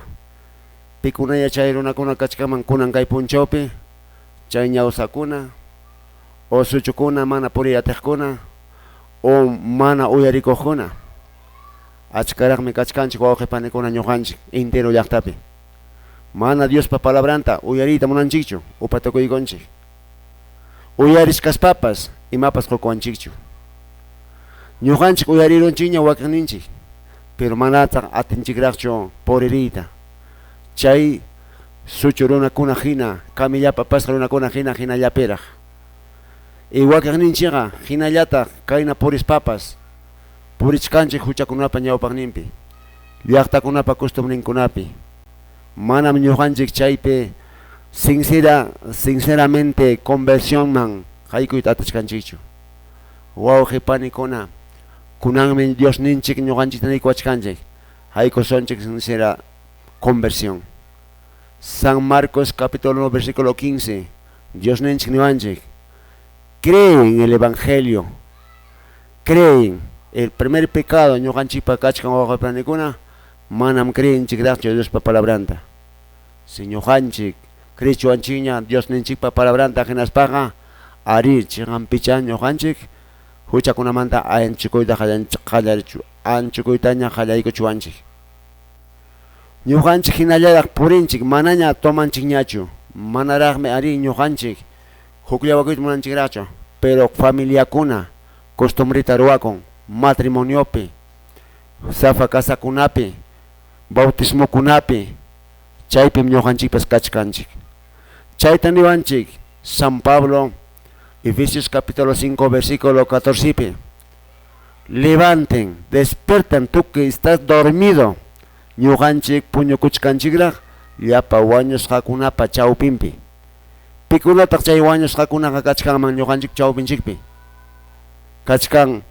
Pikunaya chay runakuna kachkaman kunan kay punchawpi, chay ñawsakuna o suchukuna mana puriy atiqkuna o mana uyarikuqkuna. Achkaraqmi kachkanchik wawqi panikuna ñuqanchik entero llaqtapi. Mana Diospa palabranta uyariyta munanchikchu upatukuykunchik. Uyarichkaspapas imapas qukuwanchikchu. Ñuqanchik uyarirunchikña wakinninchik, pero manataq atinchikraqchu puririyta. Chay suchu runakuna hina, kamillapa pasqa runakuna hina hinallapiraq. Y wakinninchikqa hinallataq kayna purispapas purichkanchik huchakunapa ñawpaqninpi, llaqtakunapa costumbrinkunapi. Manam ñuqanchik chaypi sinceramente conversionman haykuyta atichkanchikchu. Wawqi panikuna, kunanmi Diosninchik ñuqanchikta niykuwachkanchik, haykusunchik sincera conversión. San Marcos capítulo 1 versículo 15, Diosninchik niwanchik, creen en el evangelio, creen. El primer pecado ñuqanchikpa kachkan wawqi panikuna, manam creenchikraqchu Diospa palabranta. Si ñuqanchik creechuwanchikña Diosninchikpa palabranta hinaspaqa, ari chiqanpicha ñuqanchik huchakunamanta anchukuyta anchukuytaña qallaykuchuwanchik. Ñuqanchik hinallaraq purinchik, manaña tomanchikñachu, manaraqmi ari ñuqanchik hukllawakuyta munanchikraqchu, pero familiakuna costumbrita ruwakun matrimoniopi, safa kasakunapi, bautismokunapi, chaypim ñuqanchikpas kachkanchik. Chayta niwanchik San Pablo, Efesios capítulo 5 versículo 14. Levanten, despertan tú que estás dormido. Ñuqanchik puñukuchkanchikraq llapa wañusqakunapa chawpinpi. Pikunataq chay wañusqakunaqa kachkanman ñuqanchik chawpinchikpi. Kachkan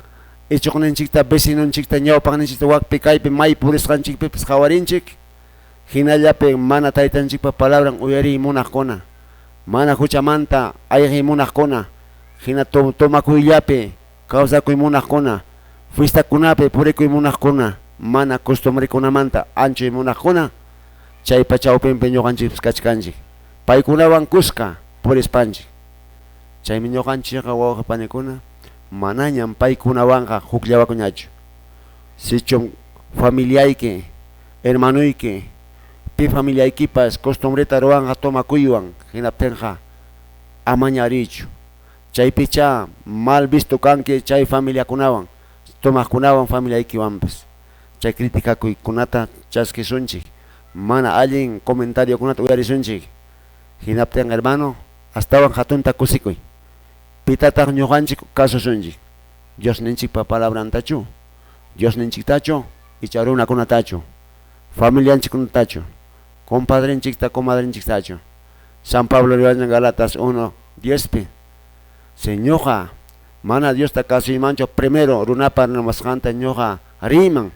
ichuqninchikta, vecinonchikta, ñawpaqninchikta wakpi kaypi may purisqanchikpipis qhawarinchik. Hinallapi mana taytanchikpa palabran uyariy munaqkuna, mana huchamanta ayqiy munaqkuna, hina tomakuyllapi kawsakuy munaqkuna, fiestakunapi purikuy munaqkuna, mana costumbrekunamanta anchuy munaqkuna, chaypa chawpinpi ñuqanchikpis kachkanchik. Paykunawan kuska purispanchik. Chaymi ñuqanchikqa wawqi panikuna manañam paykunawanqa hukllawakuñachu. Sichum familiayki, hermanuyki, pi familiaykipas costumbreta ruwanqa tomakuywan hinaptinqa amaña richu. Chaypicha mal visto kanki chay familiakunawan, tomaqkunawan familiaykiwanpas. Chay criticakuykunata chaskisunchik, mana allin comentariokunata uyarisunchik. Hinaptinqa hermano, astawan hatunta kusikuy. Pitataq ñuqanchik kasusunchik. Diosninchikpa palabrantachu, Diosninchiktachu, icha runakunatachu, familianchikkunatachu, compadrenchikta, comadrenchiktachu. San Pablo riwayan Galatas 1:10pi. Señoja, mana Diosta kasuymanchu primero runapa rimasqanta ñuqa riman,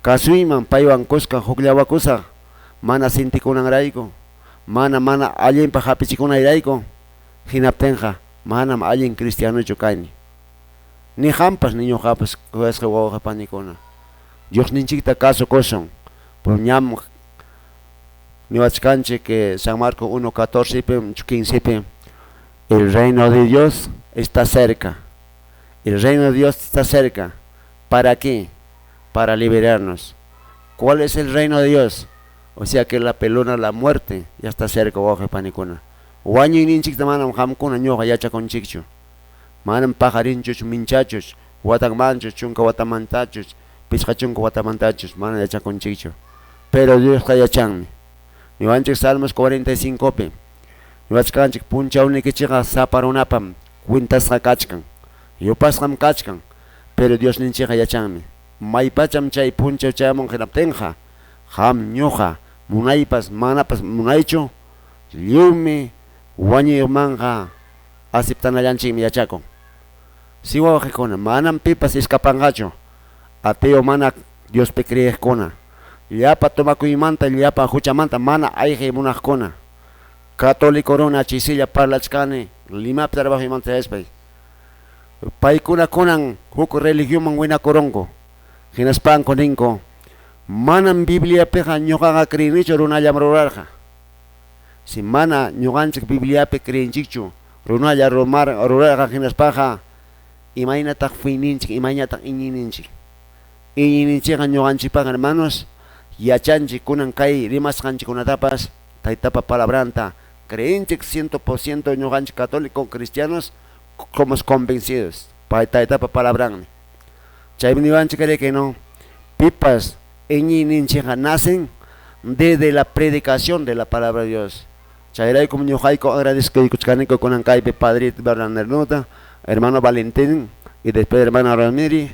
kasuyman paywan kuska hukllawakusaq, mana sintikunanrayku, mana allinpaq hapichikunayrayku, hinaptinqa manam allin cristianochu kani. Ni qampas ni ñuqapas kuyasqa wawqi panikuna. Diosninchikta kasukusun. Por ñam niwachkanchik que San Marcos 1:14 15 el reino de Dios está cerca. El reino de Dios está cerca. ¿Para qué? Para liberarnos. ¿Cuál es el reino de Dios? O sea que la pelona, la muerte, ya está cerca, wawqi panikuna. Wañuyninchikta manam qamkuna ñuqa yachakunchikchu. Manam pajarinchuch, minchachuch, watanmanchuch, chunka watamantachus, pichqa chunka watamantachus, mana yachakunchikchu. Pero Diosqa yachanmi. Niwanchik Salmos 45pi. Niwachkanchik punchawnikichikqa sapa runapam kwintasqa kachkan, yupasqam kachkan, pero Diosninchikqa yachanmi. Maypacham chay punchaw chayamun hinaptinqa, qam ñuqa munaypas manapas munaychu, lliwmi wañuymanqa aceptanallanchikmi yachakun. Si wawqikuna, manam pipas escapanqachu, ateo mana Diospi creeqkuna, llapa tomakuymanta, llapa huchamanta mana ayqiy munaqkuna. Católico runa chisilla parlachkani, Limapi trabajoymanta yaspay. Paykuna kunan huk religionman winakurunku. Hinaspanku ninku, manam Bibliapiqa ñuqaqa creenichu runallam rurarqa. Si mana ñuqanchik Bibliapi creenchikchu, runalla rurarqa hinaspaqa, imaynataq fiyninchik, imaynataq iñiyninchik. Iñiyninchikqa ñuqanchikpaqa hermanos, yachanchik kunan kay rimasqanchikkunatapas taytapa palabranta, Creenchik 100% ñuqanchik católico cristianos como convencidos. Pay taytapa palabranmi. Chaymi niwanchik que no. Pipas iñiyninchikqa nacen desde la predicación de la palabra de Dios. Chayraykum ñuqayku agradezco kunan kaypi Padre Bernardinota, hermano Valentín y después hermana Ramiri,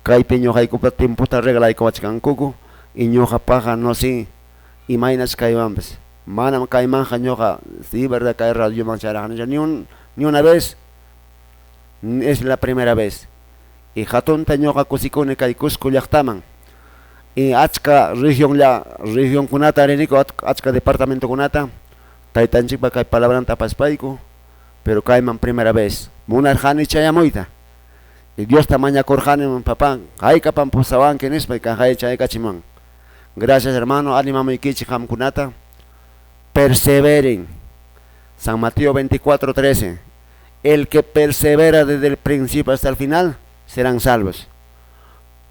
kaypi ñuqaykupa tiemputa regalaykuwachkankuku y ñuqapaqa no sé imaynas kaywanpas. Manam kaymanja ñuqa, sí, verdad, kay radioman chayraqnicha ni una vez, es la primera vez. Y hatunta ñuqa kusikuni kay Cusco llaqtaman. Y achka región la región kunata riniko achka departamento kunata taytanchikpa kay palabranta apaspayku, pero kayman primera vez. Munarqani chayamuyta. Y Diosta mañakurqani papá, haykapan pusawanki nispa kay chaykachiman. Gracias hermano, animamuykichik qamkunata. Perseveren. San Mateo 24:13. El que persevera desde el principio hasta el final, serán salvos.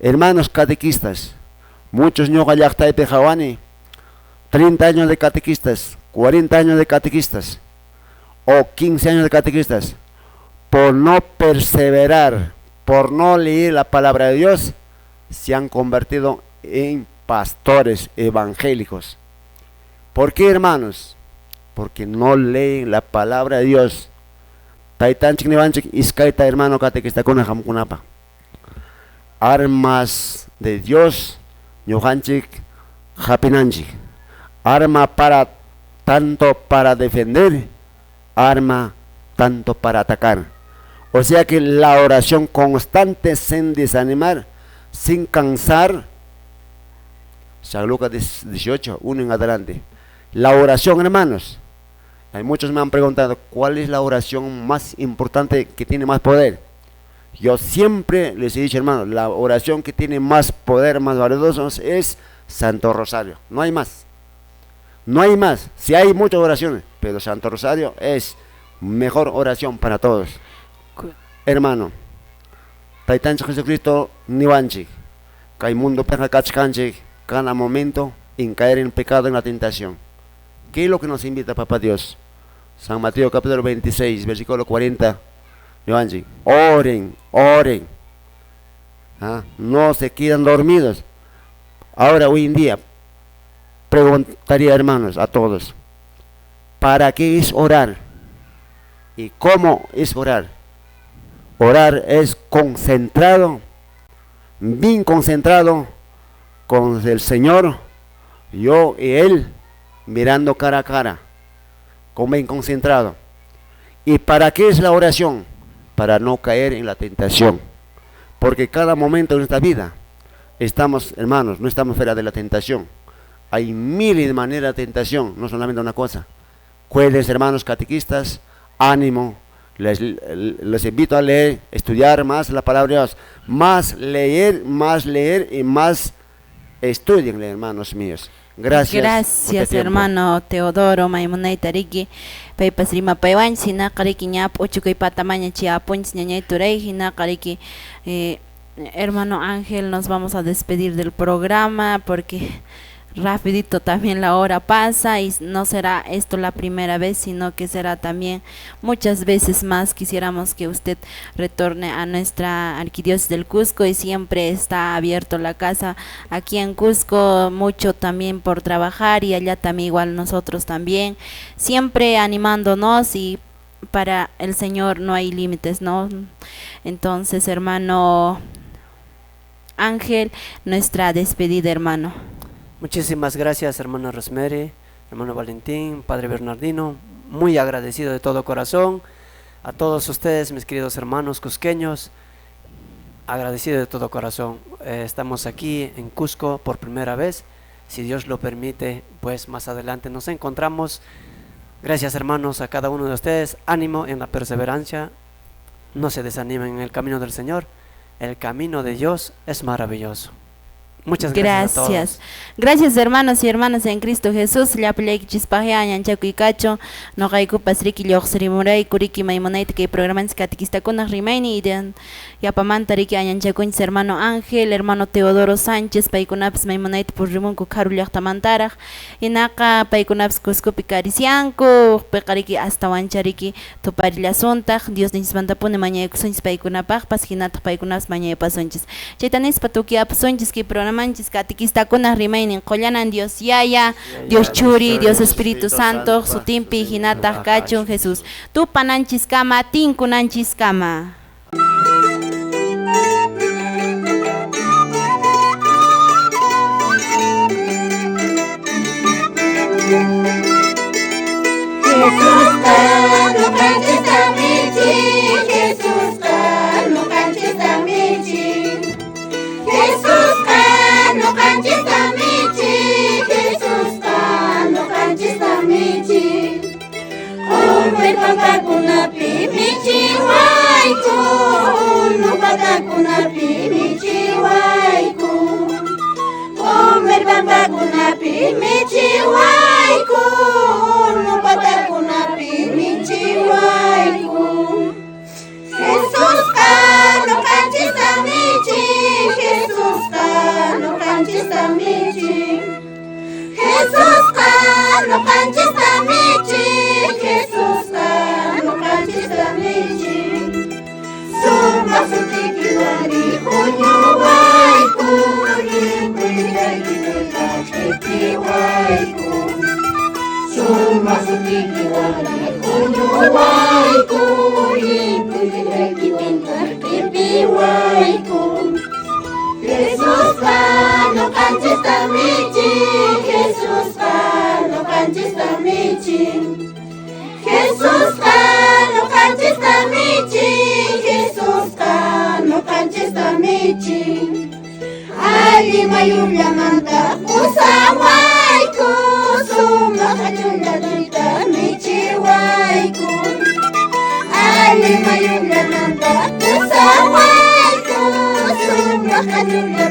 Hermanos catequistas, muchos ñuqa llaqtaypi qhawani, 30 años de catequistas, 40 años de catequistas, o 15 años de catequistas, por no perseverar, por no leer la palabra de Dios, se han convertido en pastores evangélicos. ¿Por qué, hermanos? Porque no leen la palabra de Dios. Taytanchik niwanchik iskayta hermano catequistakuna qamkunapa. Armas de Dios ñuqanchik hapinanchik. Arma para tanto para defender, arma tanto para atacar. O sea que la oración constante sin desanimar, sin cansar. San Lucas 18, 1 en adelante. La oración, hermanos. Hay muchos me han preguntado, ¿cuál es la oración más importante que tiene más poder? Yo siempre les he dicho, hermanos, la oración que tiene más poder, más valioso es Santo Rosario. No hay más. No hay más. Sí hay muchas oraciones, pero Santo Rosario es mejor oración para todos. Hermano, Taytanchik Jesucristo niwanchik, kay mundopiqa kachkanchik, cada momento en caer en pecado, en la tentación. ¿Qué es lo que nos invita Papá Dios? San Mateo capítulo 26, versículo 40. Niwanchik, oren, oren. ¿Ah? No se quedan dormidos. Ahora, hoy en día, preguntaría, hermanos, a todos, ¿para qué es orar? ¿Y cómo es orar? Orar es concentrado, bien concentrado con el Señor, yo y Él, mirando cara a cara, con bien concentrado. ¿Y para qué es la oración? Para no caer en la tentación. Porque cada momento de nuestra vida estamos, hermanos, no estamos fuera de la tentación. Hay miles de maneras de tentación, no solamente una cosa. Cuídense, hermanos catequistas, ánimo. Les invito a leer, estudiar más la palabra de Dios. Más leer y más estudien, hermanos míos. Gracias. Gracias, hermano Teodoro, maymunayta riki. Paypas rimapaywanchik, hinaqa riki ña p'uchukuy patamaña chayapunchik ñañay turay, hinaqa riki hermano Ángel, nos vamos a despedir del programa porque rapidito también la hora pasa y no será esto la primera vez, sino que será también muchas veces más. Quisiéramos que usted retorne a nuestra arquidiócesis del Cusco y siempre está abierto la casa aquí en Cusco, mucho también por trabajar y allá también igual nosotros también, siempre animándonos y para el Señor no hay límites, ¿no? Entonces, hermano Ángel, nuestra despedida, hermano. Muchísimas gracias, hermana Rosemary, hermano Valentín, padre Bernardino, muy agradecido de todo corazón. A todos ustedes, mis queridos hermanos cusqueños, agradecido de todo corazón. Estamos aquí en Cusco por primera vez. Si Dios lo permite, pues más adelante nos encontramos. Gracias, hermanos, a cada uno de ustedes. Ánimo en la perseverancia. No se desanimen en el camino del Señor. El camino de Dios es maravilloso. Muchas gracias a Gracias. todos. Gracias, hermanos y hermanas en Cristo Jesús. Llapallaykichispaqya añanchakuykachu. Noqaykupas riki lluqsirimurayku riki maymunayta kay programanchis catequistakunaq rimaynin y yapamanta riki añanchakunchis hermano Ángel, hermano Teodoro Sánchez, paykunapas maymunayta purrimunku karu llaqtamantaraq. Hinaqa paykunapas Cuscopi karisianku, piqa riki astawancha riki tuparillasuntaq. Diosninchismantapuni mañaykusunchis paykunapaqpas, hinataq paykunapas mañaypasunchis. Chayta nispa tukuyapasunchis kay programanchis catequistakunaq rimaynin qollanan Dios Yaya, Dios Churi, Dios Espíritu Santo, sutinpi hinataq kachun Jesús. Tupananchiskama, tinkunanchiskama. Jesusqa ñuqanchista michin, Jesusqa ñuqanchista michin. Jesusqa ñuqanchista michin, Jesusqa ñuqanchista michin. Qumir pampakunapi michiwayku, unu patakunapi michiwayku. Qumir pampakunapi michiwayku, unu patakunapi michiwayku. Jesusqa ñuqanchista michin, Jesusqa ñuqanchista michin. Jesusqa ñuqanchista michin, Jesusqa ñuqanchista michin. Sumaq sutiykiwari huñuwayku, llimpuyllaykita q'ipiwayku. Sumaq sutiykiwari huñuwayku, llimpuyllaykita q'ipiwayku. Jesusqa ñuqanchista michin, Jesusqa ñuqanchista michin. Jesusqa ñuqanchista michin, Jesusqa ñuqanchista michin. Alli mayullamanta pusawayku, sumaq achullatuyta michiwayku. Alli mayullamanta pusawayku, sumaq achullatuyta.